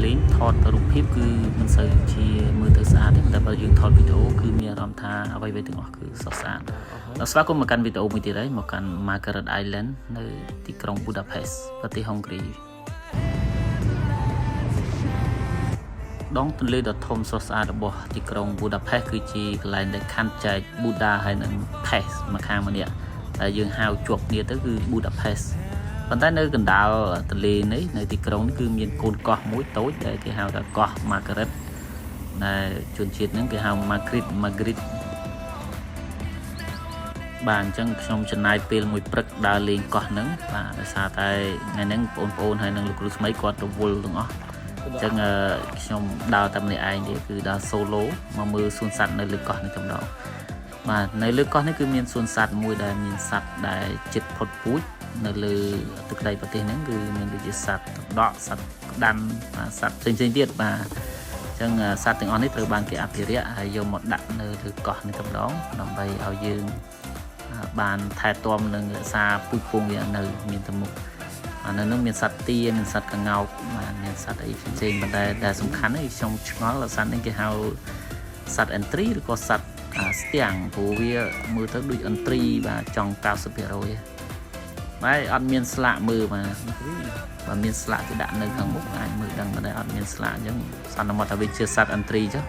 លេងថតរូបភាពគឺមិនសូវជាមើលទៅស្អាតទេតែបើយើងថតវីដេអូគឺមានអារម្មណ៍ថាអ្វីៗទាំងអស់គឺស្រស់ស្អាតដល់ស្វាគមន៍មកកាន់វីដេអូមួយទៀតហើយមកកាន់ Margaret Island នៅទីក្រុង Budapest ប្រទេសហុងគ្រីដងទន្លេដ៏ធំស្រស់ស្អាតរបស់ទីក្រុង Budapest គឺជាកន្លែងដែលខណ្ឌចែក Buda ហើយនិង Pest មកខាងម្នាក់តែយើងហៅជាប់គ្នាទៅគឺ Budapest ប៉ុន្តែនៅកណ្ដាលទន្លេនេះនៅទីក្រុងនេះគឺមានកូនកោះមួយតូចដែលគេហៅថាកោះ Margaret ដែលជនជាតិហ្នឹងគេហៅ Margaret Margaret បាទអញ្ចឹងខ្ញុំចំណាយពេលមួយព្រឹកដើរលេងកោះហ្នឹងបាទដោយសារតែថ្ងៃហ្នឹងបងប្អូនហើយនិងលោកគ្រូស្មីគាត់រវល់ទាំងអស់អញ្ចឹងខ្ញុំដើរតែម្នាក់ឯងទេគឺដើរ solo មកមើលសួនសត្វនៅលើកោះនេះតែម្ដងបាទនៅលើកោះនេះគឺមានសួនសត្វមួយដែលមានសត្វដែលជិតផុតពូជនៅលើទឹកដីប្រទេសហ្នឹងគឺមានដូចជាសត្វទឹកដក់សត្វក្តាន់បាទសត្វផ្សេងៗទៀតបាទអញ្ចឹងសត្វទាំងអស់នេះត្រូវបានគេអភិរក្សហើយយកមកដាក់នៅលើកោះនេះតែម្ដងដើម្បីឲ្យយើងបានថែទាំនិងរក្សាពូជពងវានៅមានទៅមុខអានៅនោះមានសត្វទាមានសត្វក្ងោកបាទមានសត្វអីផ្សេងៗប៉ុន្តែដែលសំខាន់នេះខ្ញុំឆ្ងល់សត្វនេះគេហៅសត្វឥន្ទ្រីឬក៏សត្វស្ទាំងព្រោះវាមើលទៅដូចឥន្ទ្រីបាទចង់90%បាទអត់មានស្លាកមើលបាទបើមានស្លាកគេដាក់នៅខាងមុខអាចមើលដឹងតែអត់មានស្លាកអញ្ចឹងសន្មតថាវាជាសត្វឥន្ទ្រីចុះ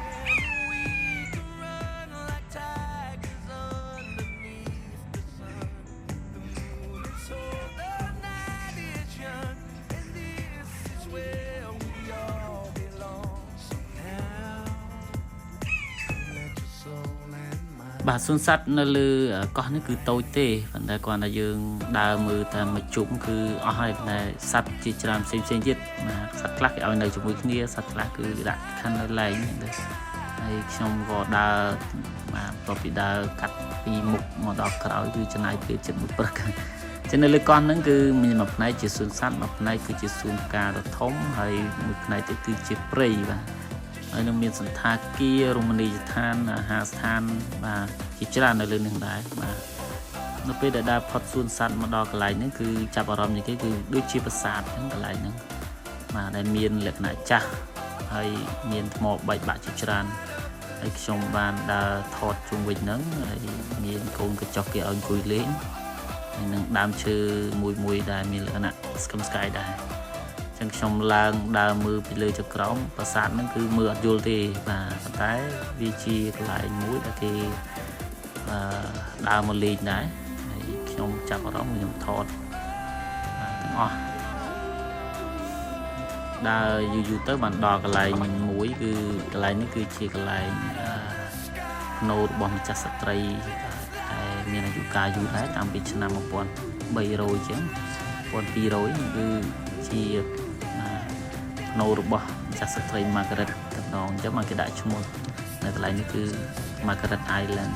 បាទសួនសត្វនៅលើកោះនេះគឺតូចទេប៉ុន្តែគ្រាន់តែយើងដើរមើលតែមួយជុំគឺអស់ហើយប៉ុន្តែសត្វជាច្រើនផ្សេងផ្សេងទៀតបាទសត្វខ្លះគេឲ្យនៅជាមួយគ្នាសត្វខ្លះគឺដាក់ខណ្ឌនៅឡែងហ្នឹងទៅហើយខ្ញុំក៏ដើរបាទបន្ទាប់ពីដើរកាត់ពីមុខមកដល់ក្រោយគឺចំណាយពេលជិតមួយព្រឹកចឹងនៅលើកោះហ្នឹងគឺមានមួយផ្នែកជាសួនសត្វមួយផ្នែកគឺជាសួនផ្កាដ៏ធំហើយមួយផ្នែកទៀតគឺជាព្រៃបាទហើយនឹងមានសន្តាគាររមណីយដ្ឋានអាហារស្ថានបាទជាច្រើននៅលើនេះដែរបាទនៅពេលដែលដើរផុតសួនសត្វមកដល់កន្លែងហ្នឹងគឺចាប់អារម្មណ៍ជាងគេគឺដូចជាប្រាសាទហ្នឹងកន្លែងហ្នឹងបាទដែលមានលក្ខណៈចាស់ហើយមានថ្មបែកបាក់ជាច្រើនហើយខ្ញុំបានដើរថតជុំវិញហ្នឹងហើយមានកូនកញ្ចុះគេឲ្យអង្គុយលេងហើយនឹងដើមឈើមួយមួយដែលមានលក្ខណៈស្កឹមស្កាយដែរ ចឹងខ្ញុំឡើងដើរមើលពីលើចុះក្រោមប្រាសាទហ្នឹងគឺមើលអត់យល់ទេបាទប៉ុន្តែវាជាកន្លែងមួយដែលគេអឺដើរមកលេងដែរហើយខ្ញុំចាប់អារម្មណ៍ខ្ញុំថតបាទទាំងអស់ដើរយូរយូរទៅបានដល់កន្លែងមួយគឺកន្លែងនេះគឺជាកន្លែងអឺភ្នូរបស់ម្ចាស់ស្ត្រីដែលមានអាយុកាលយូរដែរតាំងពីឆ្នាំ1300ជាង1200គឺជាភ្នូរបស់ម្ចាស់ស្ត្រី Margaret តែម្ដងអញ្ចឹងមកគេដាក់ឈ្មោះនៅកន្លែងនេះគឺ Margaret Island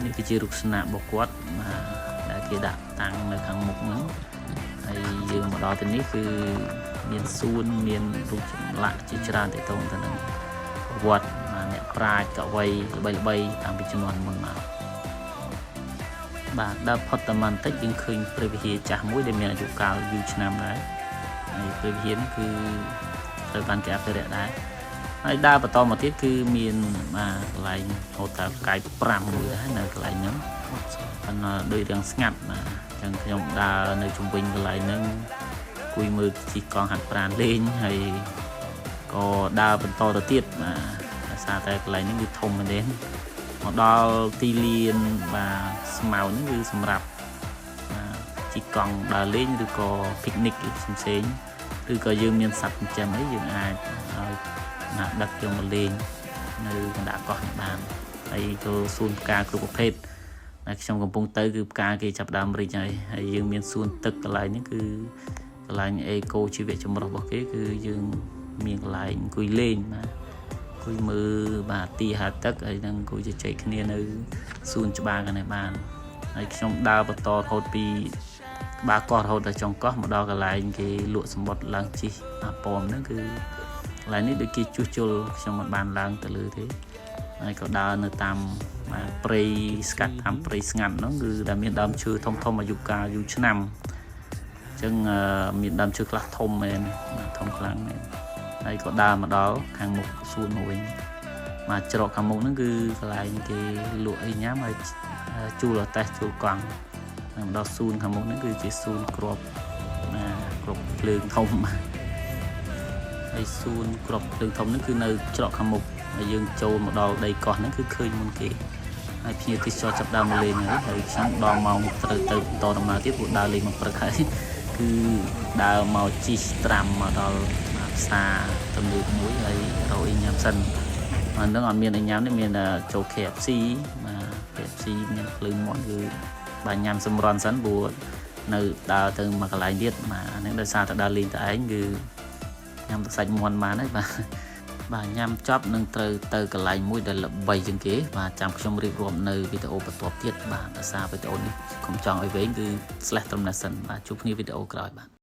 នេះគឺជារូបស្នាករបស់គាត់បាទដែលគេដាក់តាំងនៅខាងមុខហ្នឹងហើយយើងមកដល់ទីនេះគឺមានសួនមានរូបចម្លាក់ជាច្រើនទាក់ទងទៅនឹងប្រវត្តិបាទអ្នកប្រាជ្ញកវីល្បីៗតាំងពីជំនាន់មុនមកបាទដើរផុតតែបន្តិចយើងឃើញព្រះវិហារចាស់មួយដែលមានអាយុកាលយូរឆ្នាំដែរហើយព្រះវិហារនេះគឺត្រូវបានគេអភិរក្សដែរហើយដើរបន្តមកទៀតគឺមានបាទកន្លែងហូតតែផ្កាយ5មួយដែរនៅកន្លែងហ្នឹងប៉ុន្តែដូចរាងស្ងាត់បាទអញ្ចឹងខ្ញុំដើរនៅជុំវិញកន្លែងហ្នឹងគួយមើលជិះកង់ហាត់ប្រាណលេងហើយក៏ដើរបន្តទៅទៀតបាទដោយសារតែកន្លែងហ្នឹងគឺធំមែនទេមកដល់ទីលានបាទស្មៅហ្នឹងគឺសម្រាប់បាទជិះកង់ដើរលេងឬក៏ picnic ផ្សេងៗឬក៏យើងមានសត្វចិញ្ចឹមអីយើងអាចឲ្យណាដឹកយកមកលេងនៅកណ្ដាលកោះនេះបានហើយក៏សួនផ្កាគ្រប់ប្រភេទដែលខ្ញុំកំពុងទៅគឺផ្កាគេចាប់ដើមរីកហើយហើយយើងមានសួនទឹកកន្លែងនេះគឺកន្លែងអេកូជីវៈចម្រុះរបស់គេគឺយើងមានកន្លែងអង្គុយលេងបាទអង្គុយមើលបាទទីហាទឹកហើយនឹងអង្គុយជជែកគ្នានៅសួនច្បារกันឲ្យបានហើយខ្ញុំដើរបន្តរហូតពីក្បាលកោះរហូតដល់ចុងកោះមកដល់កន្លែងគេលក់សម្បត្តិឡើងជិះអាប៉មហ្នឹងគឺកន្លែងនេះដូចគេជួសជុលខ្ញុំមិនបានឡើងទៅលើទេហើយក៏ដើរនៅតាមបាទព្រៃស្កាត់តាមព្រៃស្ងាត់ហ្នឹងគឺដែលមានដើមឈើធំធំអាយុកាលយូរឆ្នាំអញ្ចឹងមានដើមឈើខ្លះធំមែនបាទធំខ្លាំងមែន ហើយក៏ដើរមកដល់ខាងមុខសួនមកវិញបាទច្រកខាងមុខហ្នឹងគឺកន្លែងគេលក់អីញ៉ាំហើយជួលតេសជួលកង់ហើយមកដល់សួនខាងមុខហ្នឹងគឺជាសួនគ្រាប់បាទគ្រាប់ភ្លើងធំបាទហើយសួនគ្រាប់ភ្លើងធំហ្នឹងគឺនៅច្រកខាងមុខហើយយើងចូលមកដល់ដីកោះហ្នឹងគឺឃើញមុនគេហើយភ្ញៀវទេសចរចាប់ដើមមកលេងហើយហើយខ្ញុំដល់ម៉ោងត្រូវទៅបន្តដំណើរទៀតព្រោះដើរលេងមកព្រឹកហើយគឺដើរមកជិះត្រាំមកដល់ផ្សារទំនើបមួយហើយរកអីញ៉ាំសិនអានឹងអត់មានអីញ៉ាំទេមានតែចូល KFC បាទ KFC មានភ្លើងមាន់គឺបាទញ៉ាំសម្រន់សិនព្រោះនៅដើរទៅមកកន្លែងទៀតបាទអានេះដោយសារតែដើរលេងតែឯងគឺញ៉ាំទឹកសាច់មាន់បានហើយបាទបាទញ៉ាំចប់នឹងត្រូវទៅកន្លែងមួយដែលល្បីជាងគេបាទចាំខ្ញុំរៀបរាប់នៅវីដេអូបន្ទាប់ទៀតបាទដោយសារវីដេអូនេះខ្ញុំចង់ឲ្យវែងគឺ slash ត្រឹមនេះសិនបាទជួបគ្នាវីដេអូក្រោយបាទ។